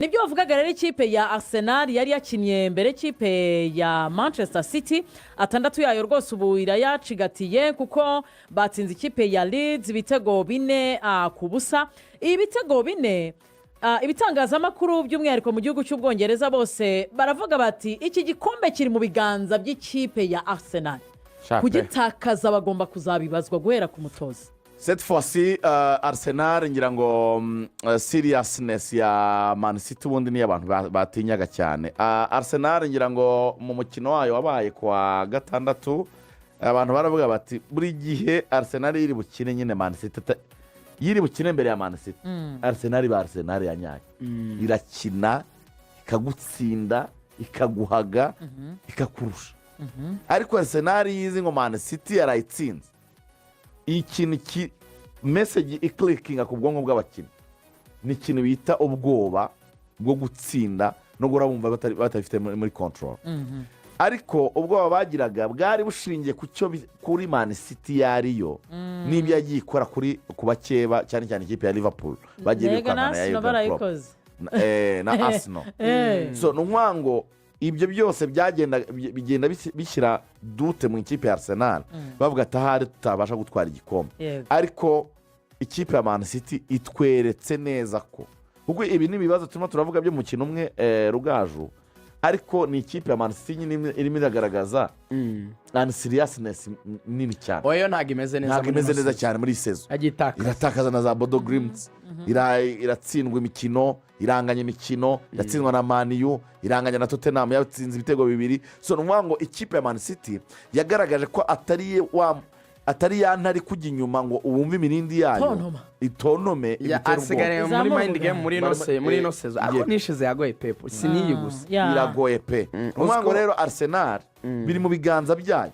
Nibyo bavugaga rero, ikipe ya Arsenal yari yakinnye mbere ikipe ya Manchester City, atandatu yayo rwose ubu irayacigatiye, kuko batsinze ikipe ya Leeds ibitego 4-0. Ibi bitego 4, ibitangazamakuru by'umwihariko mu gihugu cy'Ubwongereza bose baravuga bati: "Iki gikombe kiri mu biganza by'ikipe ya Arsenal." Shape. Kugitakaza bagomba kuzabibazwa guhera ku mutoza. Cette fois-ci Arsenal ngira ngo seriousness ya Man City ubundi niyo abantu batinyaga cyane. Arsenal ngira ngo mu mukino wayo wabaye ku wa gatandatu, abantu baravuga bati buri gihe Arsenal iri bukine nyine Man City yiri bukine mbere ya Man City, Arsenal iba Arsenal ya nyayo, irakina ikagutsinda, ikaguhaga, ikakurusha. Ariko Arsenal yizi ngo Man City yarayitsinze, ikintu ki message iclickinga ku bwonko bw'abakinnyi ni ikintu bita ubwoba bwo gutsinda no guhora bumva batabifite muri control. Ariko ubwoba bagiraga bwari bushingiye ku cyo kuri Man City yariyo n'ibyo yagiye ikora kuri ku bakeba, cyane cyane ikipe ya Liverpool bagiye Mbega na birukankana ya Arsenal Jurgen Klopp. Barayikoze. Na Arsenal. So ni ukuvuga ngo ibyo byose byagenda bigenda bishyira doute mu ikipe ya Arsenal, bavuga ati ahari tutabasha gutwara igikombe. Ariko ikipe ya Man City itweretse neza ko, kuko ibi ni ibibazo turimo turavuga by'umukino umwe, Rugaju, ariko ni ikipe ya Man City nyine irimo iragaragaza unseriousness nini cyane. Oya, ntabwo imeze neza. Ntabwo Muri imeze ino neza saison. Cyane muri iyi saison. Yagiye itakaza. Iratakaza na za Bodo Glimt, iratsindwa imikino, iranganya imikino, iratsindwa na Man U, iranganya na Tottenham yatsinze ibitego 2. So ni ukuvuga ngo ikipe ya Man City yagaragaje ko atari wa atari ya ntare kujya inyuma ngo wumve imirindi yayo Tontoma. Itonome igutere Asigaye ubwoba. muri Izamura mind game muri ino Barimo- muri ino saison, ariko nishize yagoye Pep, si n'iyi gusa. Biragoye pe. Ni ukuvuga ngo Uziko- rero Arsenal biri mu biganza byayo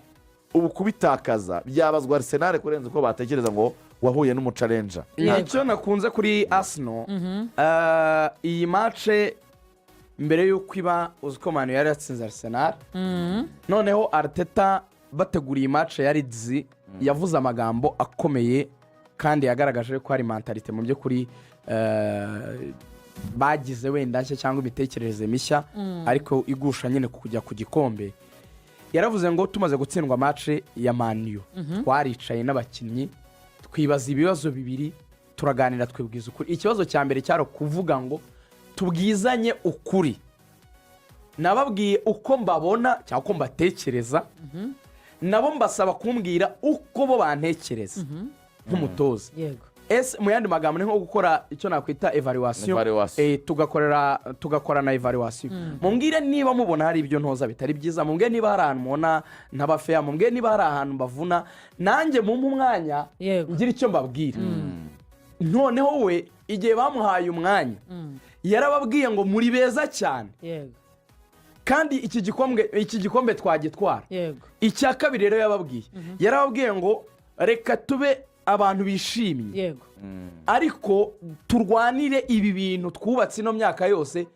ubu, kubitakaza byabazwa Arsenal kurenza uko batekereza ngo wahuye n'umuchallenger. Icyo nakunze kuri Arsenal, iyi match mbere y'uko iba, uzi ko Man U yari yatsinze Arsenal. Noneho Arteta bateguriye iyi match ya Leeds, yavuze amagambo akomeye kandi yagaragaje ko hari mentalité mu by'ukuri bagize wenda nshya cyangwa imitekerereze mishya, ariko igusha nyine ku kujya ku gikombe. Yaravuze ngo tumaze gutsindwa match ya Man U, twaricaye n'abakinnyi twibaza ibibazo bibiri, turaganira, twibwiza ukuri. Ikibazo cya mbere cyari ukuvuga ngo tubwizanye ukuri. Nababwiye uko mbabona cyangwa uko mbatekereza, nabo mbasaba kumbwira uko bo bantekereza nk'umutoza. Ese mu yandi magambo ni nko gukora icyo nakwita évaluation. Evaluation. Tugakora na évaluation. Mumbwire niba mubona hari ibyo ntoza bitari byiza, mumbwire niba hari ahantu mubona ntabafeya, mumbwire niba hari ahantu mbavuna, nanjye mumpe umwanya ngire icyo mbabwira. Noneho we igihe bamuhaye umwanya yarababwiye ngo muri beza cyane kandi iki gikombe twagitwara. Icya kabiri rero yababwiye, yarababwiye ngo reka tube abantu bishimye, ariko turwanire ibi bintu twubatse ino myaka yose,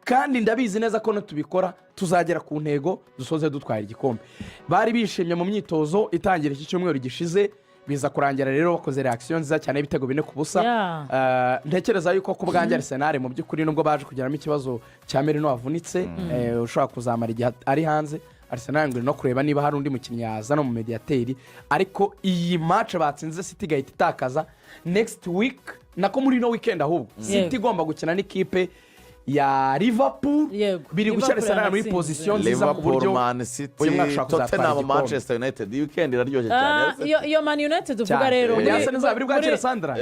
kandi ndabizi neza ko nitubikora tuzagera ku ntego, dusoze dutwara igikombe. Bari bishimye mu myitozo itangira iki cyumweru gishize, biza kurangira rero bakoze réaction nziza cyane y'ibitego 4-0. Ntekereza yuko ku bwanjye Arsenal mu by'ukuri, nubwo baje kugiramo ikibazo cya Merino wavunitse, ushobora kuzamara igihe ari hanze, Arsenal ngo iri no kureba niba hari undi mukinnyi yazana mu médiateur. Ariko iyi match batsinze City igahita itakaza, next week, nako muri ino weekend ahubwo, City igomba gukina n'ikipe ya Liverpool, biri gushyira Liverpool Arsenal muri yanatsinze. position nziza ku Liverpool, buryo Man City, uyu mwaka ushobora kuzatwara Tottenham, igikombe. Manchester United. Iyi weekend iraryoshye cyane. Iyo Man United uvuga Cyane. rero Mu gihe Arsenal izaba iri bwakire Sunderland.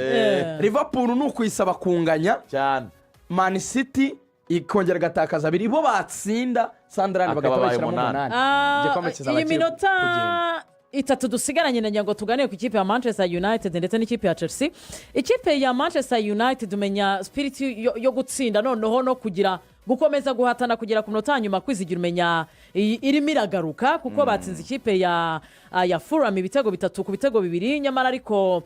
Liverpool ni ukuyisaba kunganya, cyane. Man City ikongera igatakaza abiri, bo batsinda Sunderland Akaba bagahita abaye bashyiramo 8. 8, igikombe kizaba iyi kiri minota kugenda. 3 dusigaranye, nagira ngo tuganire ku ikipe ya Manchester United ndetse n'ikipe ya Chelsea. Ikipe ya Manchester United, umenya spirit yo gutsinda noneho no kugira gukomeza guhatana kugera ku munota wa nyuma, kwizigira, umenya iyi irimo iragaruka, kuko batsinze ikipe ya Fulham ibitego 3 ku bitego 2. Nyamara ariko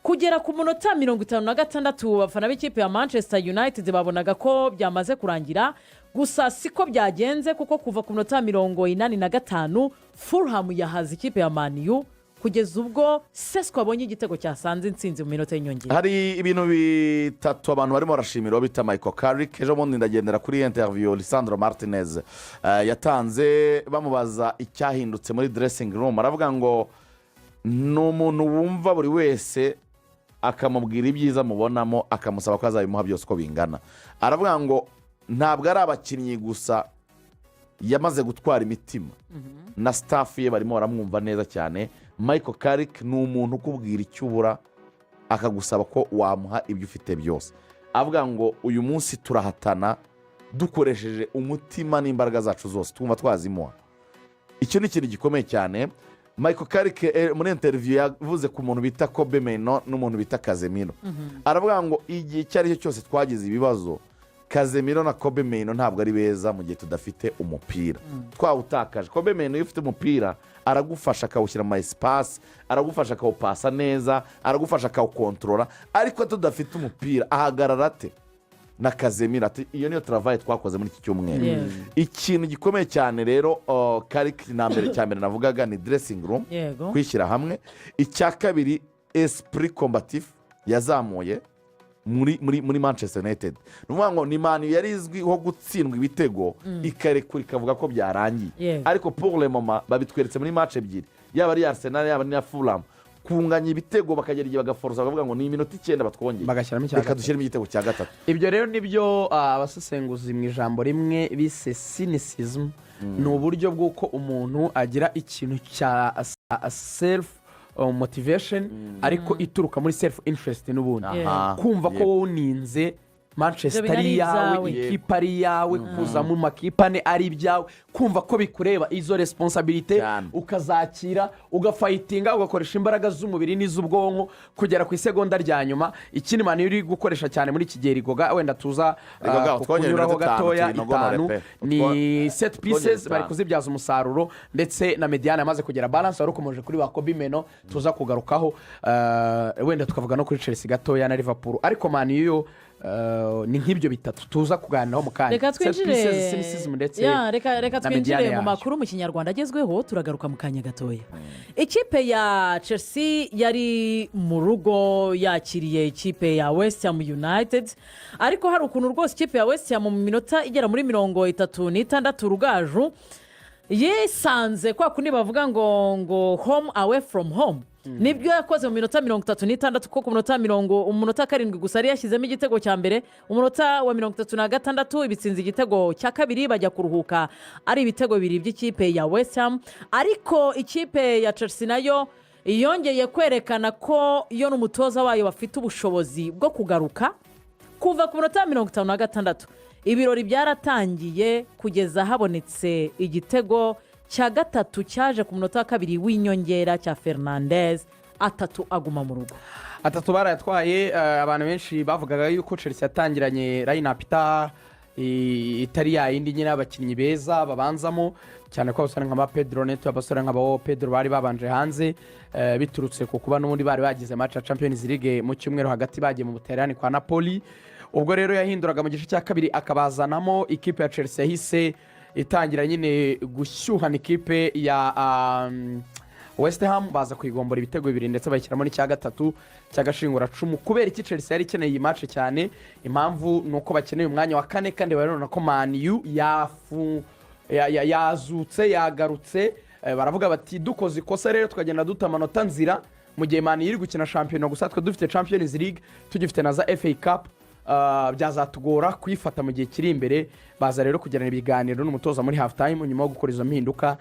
kugera ku munota 56, abafana b'ikipe ya Manchester United babonaga ko byamaze kurangira. Gusa siko byagenze, kuko kuva ku minota 85 Fulham yahaze ikipe ya Man U. Kugeza ubwo Sesko abonye igitego cyasanze intsinzi mu minota y'inyongera. Hari ibintu bitatu abantu barimo barashimira uwo bita Michael Carrick. Ejo bundi ndagendera kuri interview Lisandro Martinez yatanze, bamubaza icyahindutse muri dressing room, aravuga ngo ni umuntu wumva buri wese, akamubwira ibyiza amubonamo, akamusaba ko azabimuha byose uko bingana. Aravuga ngo ntabwo ari abakinnyi gusa yamaze gutwara imitima, na staff ye barimo baramwumva neza cyane. Michael Carrick ni umuntu ukubwira icyo ubura, akagusaba ko wamuha ibyo ufite byose. Avuga ngo uyu munsi turahatana dukoresheje umutima n'imbaraga zacu zose, twumva twazimuha. Icyo ni ikintu gikomeye cyane. Michael Carrick muri interview yavuze ku muntu bita Kobbie Mainoo n'umuntu bita Casemiro. Aravuga ngo igihe icyo ari cyo cyose twagize ibibazo, Casemiro na Kobbie Mainoo ntabwo ari beza mu gihe tudafite umupira, twawutakaje. Kobbie Mainoo iyo ufite umupira aragufasha, akawushyira mu ma espace, aragufasha akawupasa neza, aragufasha akawukontorora, ariko tudafite umupira ahagarara ate? Na Casemiro ati iyo niyo travail twakoze muri iki cyumweru. Ikintu gikomeye cyane rero, Carrick na mbere, cya mbere navugaga ni dressing room, kwishyira hamwe. Icya kabiri, esprit combatif yazamuye muri Manchester United. Ni ukuvuga ngo ni Man U yari izwiho gutsindwa ibitego ikarekura, ikavuga ko byarangiye, ariko pour le moment babitweretse muri match ebyiri, yaba ari Arsenal, yaba ari iya Fulham, kunganya ibitego, bakagera igihe bagaforosa, bakavuga ngo ni iminota 9 batwongeye, bagashyiramo icya reka gatatu. Dushyiremo igitego cya gatatu. Ibyo rero nibyo abasesenguzi mu ijambo rimwe bise cynicism. Ni uburyo bw'uko umuntu agira ikintu cya self motivation, ariko ituruka muri self interest n'ubundi, kumva ko wowe uninze Manchester Ibyo bintu ari ari iyawe, ibyawe. ikipe ari iyawe, kuza mu makipe ane ari ibyawe, kumva ko bikureba, izo responsabilité ukazakira, ugafightinga, ugakoresha imbaraga z'umubiri n'iz'ubwonko kugera ku isegonda rya nyuma. Ikindi Man U iri gukoresha cyane muri iki gihe, rigoga wenda tuza Rigoga, twongere kunyuraho iminota 5, gatoya, tuyinogonore 5 pe. ni set Twongere pieces bari 5. kuzibyaza umusaruro, ndetse na médiane yamaze kugera balance. Wari ukomeje kuri ba Kobbie Mainoo, tuza kugarukaho, wenda tukavuga no kuri Chelsea gatoya na Liverpool, ariko Man U yo ni nk'ibyo bitatu tuza kuganiraho mu kanya: Reka set pieces, twinjire cynicism ndetse Ya, reka na twinjire médiane mu yayo. makuru mu Kinyarwanda agezweho, turagaruka mu kanya gatoya. Ikipe ya Chelsea yari mu rugo yakiriye ikipe ya West Ham United, ariko hari ukuntu rwose ikipe ya West Ham mu minota igera muri 36, rugaju yisanze kwa kundi bavuga ngo home away from home. Nibyo yakoze mu minota 36, kuko ku munota mirongo umunota 7 gusa yari yashyizemo igitego cya mbere, umunota wa 36 ibitsinze igitego cya kabiri, bajya kuruhuka ari ibitego bibiri by'ikipe ya West Ham. Ariko ikipe ya Chelsea nayo yongeye kwerekana ko yo n'umutoza wayo bafite ubushobozi bwo kugaruka. Kuva ku minota 56 ibirori byaratangiye, kugeza habonetse igitego cya gatatu cyaje ku munota wa kabiri w'inyongera cya Fernandez, atatu aguma mu rugo. Atatu barayatwaye. Abantu benshi bavugaga yuko Chelsea yatangiranye line-up itari yayindi nyine abakinnyi beza babanzamo cyane, ko abasore nka ba Pedro Neto, abasore nka ba Pedro bari babanje hanze, biturutse ku kuba n'ubundi bari bagize match ya Champions League mu cyumweru hagati, bagiye mu Butaliyani kwa Napoli. Ubwo rero yahinduraga mu gice cya kabiri akabazanamo, ikipe ya Chelsea yahise itangira nyine gushyuhana ikipe ya West Ham, baza kuyigombora ibitego bibiri, ndetse bayishyiramo n'icya gatatu cy'agashinguracumu. Kubera iki Chelsea yari ikeneye iyi match cyane? Impamvu ni uko bakeneye umwanya wa kane, kandi barabona ko Man U yazutse, yagarutse. Baravuga bati dukoze ikosa rero tukagenda duta amanota nzira, mu gihe Man U iri gukina shampiyona gusa, twe dufite Champions League, tugifite na za FA Cup, byazatugora kuyifata mu gihe kiri imbere. Baza rero kugirana ibiganiro n'umutoza muri half time nyuma yo gukora izo mpinduka,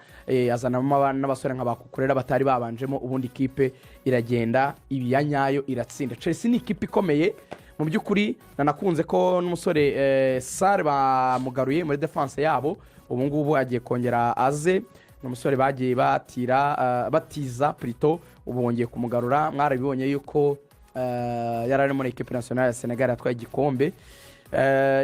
azanamo n'abasore nka ba Cucurella batari babanjemo, ubundi ikipe iragenda ibiya nyayo iratsinda. Chelsea ni ikipe ikomeye mu by'ukuri. Nanakunze ko n'umusore Sarr bamugaruye muri défense yabo, ubu ngubu agiye kongera aze. Ni umusore bagiye batira, batiza plutôt, ubu bongeye kumugarura. Mwarabibonye yuko yari ari muri équipe nationale ya Senegal yatwaye igikombe.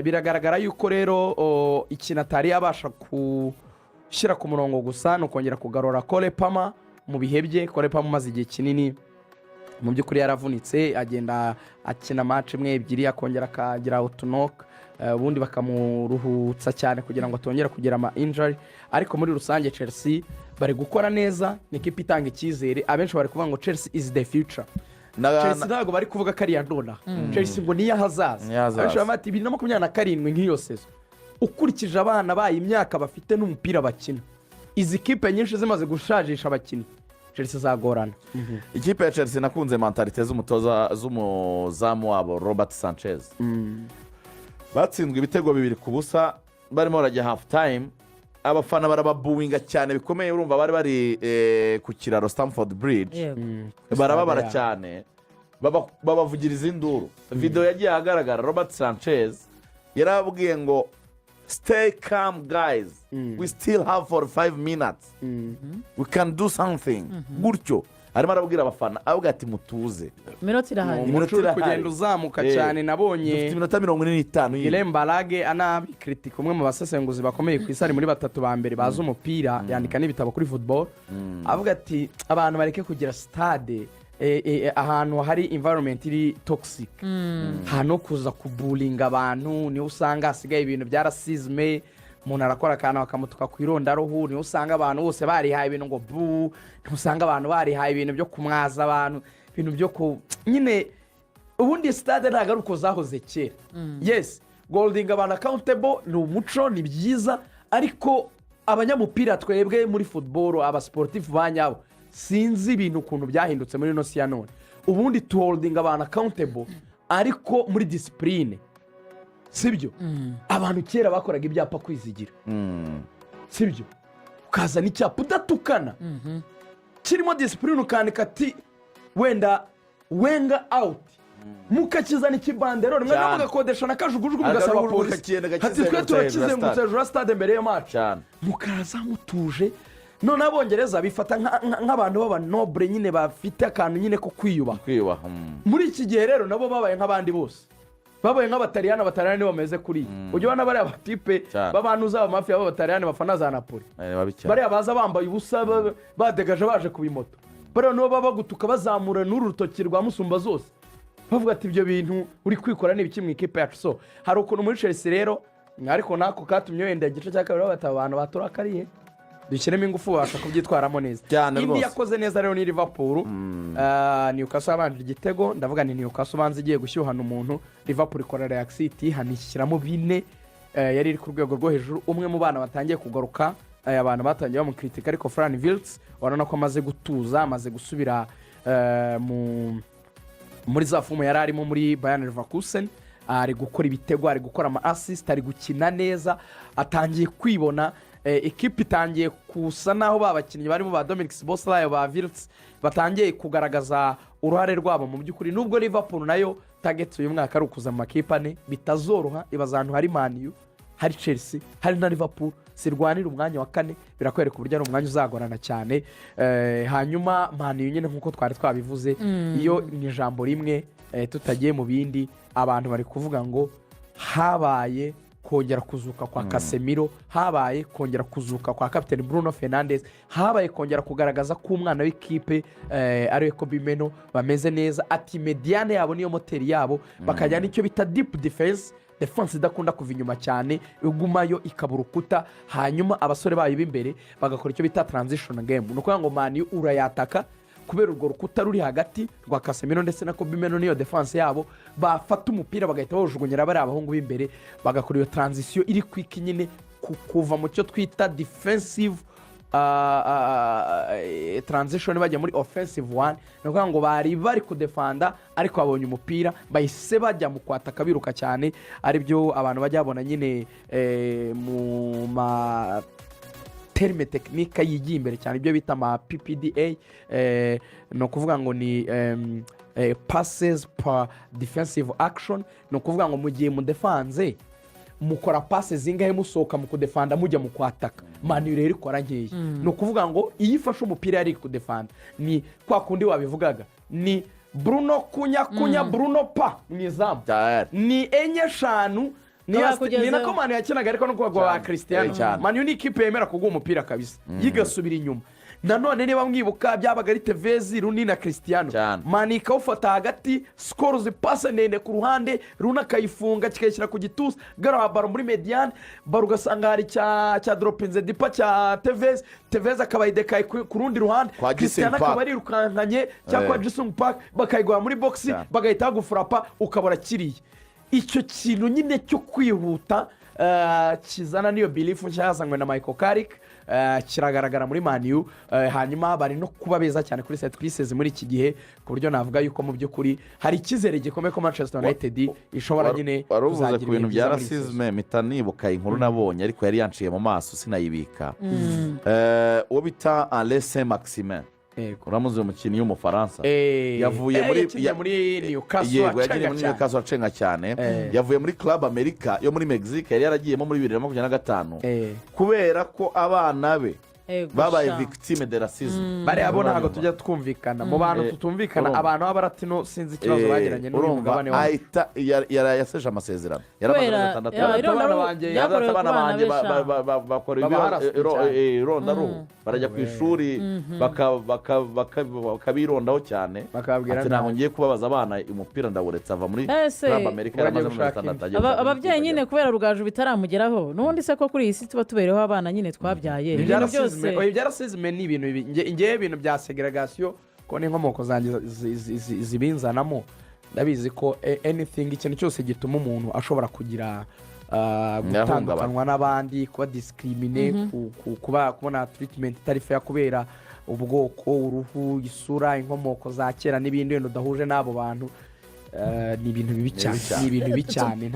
Biragaragara yuko rero ikintu atari yabasha gushyira ku murongo gusa ni ukongera kugarura Cole Palmer mu bihe bye. Cole Palmer umaze igihe kinini mu by'ukuri yaravunitse, agenda akina match imwe, ebyiri, akongera akagira utunoka. Ubundi bakamuruhutsa cyane kugira ngo atongera kugira ama injury. Ariko muri rusange Chelsea bari gukora neza, ni ikipe itanga icyizere. Abenshi bari kuvuga ngo "Chelsea is the future." Chelsea ntabwo bari kuvuga ko ari iya nonaha, Chelsea ngo niyo ahazaza. Niyo ahazaza. Abenshi baravuga ati 2027 nk'iyo saison, ukurikije abana bayo, imyaka bafite n'umupira bakina, izi kipe nyinshi zimaze gushajisha abakinnyi, Chelsea izagorana. Ikipe ya Chelsea, nakunze mentalité z'umutoza, z'umuzamu wabo Robert Sanchez. Batsinzwe ibitego 2-0, barimo barajya half time, abafana barababuwinga cyane bikomeye. Urumva bari bari ku kiraro Stamford Bridge. Barababara cyane, babavugiriza induru. Videwo yagiye ahagaragara, Robert Sanchez yarababwiye ngo "Stay calm, guys, we still have 45 minutes, we can do something." Gutyo arimo arabwira abafana, avuga ati "Mutuze." Iminota irahari. Umuco Iminota uri irahari. kugenda uzamuka cyane. Nabonye Dufite iminota 45 yindi. Guillem Balague anabikritika, umwe mu basesenguzi bakomeye ku isi, ari muri batatu ba mbere bazi umupira, yandika n'ibitabo kuri football, avuga ati abantu bareke kugira stade ahantu hari environment iri toxic, ahantu ho kuza kuburinga abantu. Niho usanga hasigaye ibintu bya racisme, umuntu arakora akantu bakamutuka ku irondaruhu. Niho usanga abantu bose barihaye ibintu ngo bu, niho usanga abantu barihaye ibintu byo kumwaza abantu, ibintu byo ku nyine. Ubundi stade ntabwo ari uko zahoze kera. Yes, holding abantu accountable ni umuco, ni byiza, ariko abanyamupira, twebwe muri football, abasportif ba nyabo, sinzi ibintu ukuntu byahindutse muri ino si ya none. Ubundi tuholding abantu accountable ariko muri discipline, sibyo? Abantu kera bakoraga ibyapa kwizigira, sibyo? Ukazana icyapa udatukana, kirimo discipline, ukandika ati wenda "Wenger out", mukakizana ikibanderore, mwajya mugakodesha na kajugujugu, mugasaba Akajugujugu polisi kakigenda ati twe kakizengurutsa hejuru ya turakizengurutsa stade. hejuru ya stade mbere ya match. Mukaza mutuje. None Abongereza bifata nk'abantu b'abanoble nyine, bafite akantu nyine ko kwiyubaha. Kwiyubaha. Muri iki gihe rero nabo babaye nk'abandi bose, babaye nk'Abataliyani. Abataliyani nibo bameze kuriya. Ujya ubona bariya batipe b'abantu z'abamafiya b'Abataliyani bafana za Napoli, Babi cyane. bariya baza bambaye ubusa, badegaje, baje ku bimoto, bariya nibo baba bagutuka, bazamura n'uru rutoki rwa musumba zose, bavuga ati ibyo bintu uri kwikora ni ibiki mu ikipe yacu? So hari ukuntu muri Chelsea rero, ariko nako katumye wenda igice cya kabiri bata abantu baturakariye, dushyiremo ingufu, babasha kubyitwaramo neza. Cyane Indi rwose. yakoze neza rero ni Liverpool. Newcastle yabanje igitego, ndavuga ni Newcastle ubanza igiye gushyuhana umuntu. Liverpool ikora reaction, itihana, ishyiramo 4. Yari iri ku rwego rwo hejuru. Umwe mu bana batangiye kugaruka, abantu batangiye bamukritika, ariko Florian Wirtz urabona ko amaze gutuza, amaze gusubira muri za forme yari arimo muri Bayer Leverkusen. Ari gukora ibitego, ari gukora ama assist, ari gukina neza, atangiye kwibona. Ikipe itangiye gusa naho ba bakinnyi barimo ba Dominik Szoboszlai, ba Wirtz, batangiye kugaragaza uruhare rwabo mu by'ukuri. Nubwo Liverpool nayo target uyu mwaka ari ukuza mu makipe ane, bitazoroha. Ibaza ahantu hari Man U, hari Chelsea, hari na Liverpool zirwanira umwanya wa kane, birakwereka uburyo ari umwanya uzagorana cyane. Hanyuma Man U nyine nk'uko twari twabivuze, iyo ni ijambo rimwe, tutagiye mu bindi, abantu bari kuvuga ngo habaye kongera kuzuka kwa Casemiro, habaye kongera kuzuka kwa kapiteni Bruno Fernandes, habaye kongera kugaragaza ko umwana w'ikipe ariwe Kobbie Mainoo bameze neza. Ati médiane yabo niyo moteri yabo, bakajya n'icyo bita deep defense, defense idakunda kuva inyuma cyane, igumayo ikaba urukuta, hanyuma abasore bayo b'imbere bagakora icyo bita transition game. Ni ukuvuga ngo Man U urayataka kubera urwo rukuta ruri hagati rwa Casemiro ndetse na Kobbie Mainoo, n'iyo défense yabo, bafata umupira bagahita bawujugunyira bariya abahungu b'imbere, bagakora iyo transition iri quick nyine, kuva mu cyo twita defensive transition bajya muri offensive one. Ni ukuvuga ngo bari bari kudefanda, ariko babonye umupira bahise bajya mu kwataka biruka cyane, aribyo abantu bajya babona nyine mu ma terme technique yigiye imbere cyane, ibyo bita ama PPDA. Ni ukuvuga ngo ni passes per defensive action. Ni ukuvuga ngo mu gihe mudefanze mukora passe zingahe musohoka mu kudefanda mujya mu kwataka? Man U rero ikora nkeya. Ni ukuvuga ngo iyo ifashe umupira yari kudefanda, ni kwa kundi wabivugaga, ni Bruno kunya kunya, Bruno pa mu izamu. Cyane. Ni enye, eshanu, ni Kaba ni nako kugezeho. Man U yakinaga, ariko no kuba ba Cyane. Cristiano. Cyane. Man U ni ikipe yemera kuguha umupira kabisa, yigasubira inyuma. Nanone niba mwibuka, byabaga ari Tevez, Rooney na Cristiano. Man U ikawufata hagati, Scholes pase ndende ku ruhande, Rooney akayifunga, kikayishyira ku gituza, garura ballon muri médiane, ballon ugasanga hari cya doropinze deep cya Tevez, Tevez akaba yidekaye ku rundi ruhande, Kwa Ji-sung Cristiano Park. akaba arirukankanye, cyangwa kwa Ji-sung Park, bakayiguha muri box, bagahita bagufurapa, ukabura kiriya. Icyo kintu nyine cyo kwihuta, kizana n'iyo belief nshya yazanywe na Michael Carrick, kiragaragara muri Man U. Hanyuma bari no kuba beza cyane kuri set pieces muri iki gihe, ku buryo navuga yuko mu by'ukuri hari icyizere gikomeye ko Manchester United ishobora nyine Wari uvuze kuzagira ku bintu ibihe bya byiza muri iyi season. racisme, mpita nibuka inkuru nabonye, ariko yari yanciye mu maso sinayibika. Uwo bita Allan Saint-Maximin, uramuzi, umukinnyi w'Umufaransa, yavuye muri yakinnye muri Newcastle, Yego, yagiye acenga muri cyane. Newcastle acenga cyane. Yavuye muri Club America yo muri Mexique yari yaragiyemo muri 2025, kubera ko abana be babaye Sha. victime de racisme. Bariya bo ntabwo tujya twumvikana mu bantu, tutumvikana. Urumva. Abantu b'Abalatino sinzi ikibazo bagiranye n'uyu Urumva, mugabane wacu. ahita yaseje amasezerano, yaramaze Kubera amezi 6. irondaruhu Abana banjye- ryakorewe ku Abana bana banjye be, sha. bakora Baba haraswe cyane. irondaruhu, barajya ku ishuri bakabirondaho cyane. Bakababwira Ati ntabwo nabi. ngiye kubabaza abana, umupira ndawuretse. Ava muri Ese Club America, Ubwo agiye yaramaze amezi gushaka 6, indi. agiye gushaka indi Ababyeyi kipe. nyine, kubera Rugaju bitaramugeraho n'ubundi se, ko kuri iyi si tuba tubereho abana nyine twabyaye, Ibya ibintu byose. racisme, oya, ibya racisme ni ibintu bibi. Ngewe ibintu bya segregation, ko n'inkomoko zanjye zibinzanamo, ndabizi ko anything, ikintu cyose gituma umuntu ashobora kugira gutandukanywa n'abandi, kuba discriminé, kuba kubona treatment itari fair kubera ubwoko, uruhu, isura, inkomoko za kera n'ibindi, wenda udahuje n'abo bantu, ni ibintu bibi cyane. Cyane. Ni ibintu bibi cyane.